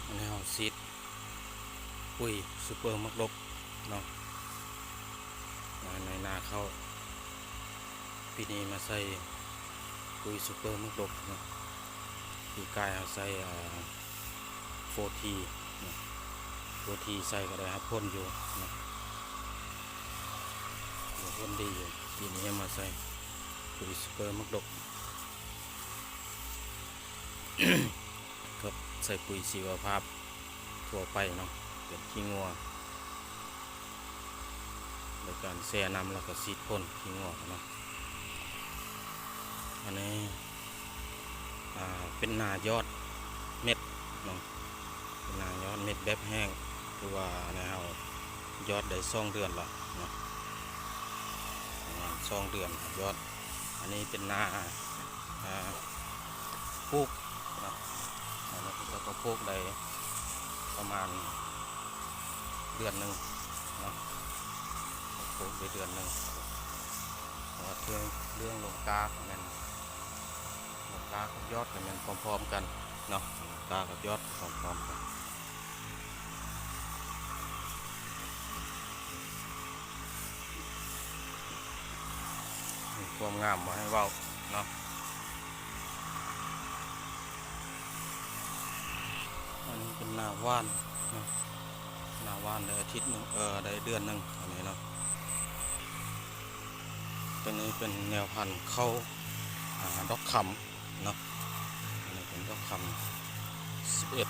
ອັນນີ້ເຮົາສີດປຸ໋ຍຊຸບເປີໝາກດົກເນາະ ໃນນາເຂົ້າ. ປີນີ້ມາໃສ່ປຸ໋ຍຊຸບເປີໝາກດົກເນາະ. ປີກາຍເຮົາໃສ່ ອ່າ ໂຟທີເນາະ ໂຟທີໃສ່ກໍໄດ້ຮັບຜົນຢູ່ເນາະ ໄດ້ຜົນດີຢູ່. ປີນີ້ເຮົາມາໃສ່ປຸ໋ຍຊຸບເປີໝາກດົກ ກັບໃສ່ປຸ໋ຍຊີວະພາບທົ່ວໄປເນາະ ເປັນຂີ້ງົວ ໂດຍການແຊ່ນ້ຳ ແລ້ວກໍສີດພົ່ນຂີ້ງົວເນາະ. ອັນນີ້ ອ່າ ເປັນນາຍອດເມັດເນາະ ເປັນນາຍອດເມັດແບບແຫ້ງ ຄືວ່າໃນເຮົາຍອດໄດ້ສອງເດືອນແລ້ວເນາະ ປະມານສອງເດືອນຍອດ. ອັນນີ້ເປັນນາ ອ່າ ປູກເນາະ ອັນນີ້ເຂົາເຈົ້າກໍປູກໄດ້ປະມານເດືອນໜຶ່ງເນາະ ປູກໄດ້ເດືອນໜຶ່ງ. ເພາະວ່າເລື່ອງ ເລື່ອງລົງຕາກໍແມ່ນ ລາຄາກັບຍອດກໍແມ່ນພ້ອມໆກັນເນາະ ລາຄາກັບຍອດພ້ອມໆກັນ. ມີຄວາມງາມບໍ່ໃຫ້ເວົ້າເນາະ. ອັນນີ້ເປັນນາຫວ່ານເນາະ ນາຫວ່ານໄດ້ອາທິດໜຶ່ງ ເອີ ໄດ້ເດືອນໜຶ່ງ ອັນນີ້ເນາະ. ຕົວນີ້ເປັນແນວພັນເຂົ້າ ອ່າ ດອກຄຳເນາະ ອັນນີ້ເປັນດອກຄຳສິບເອັດ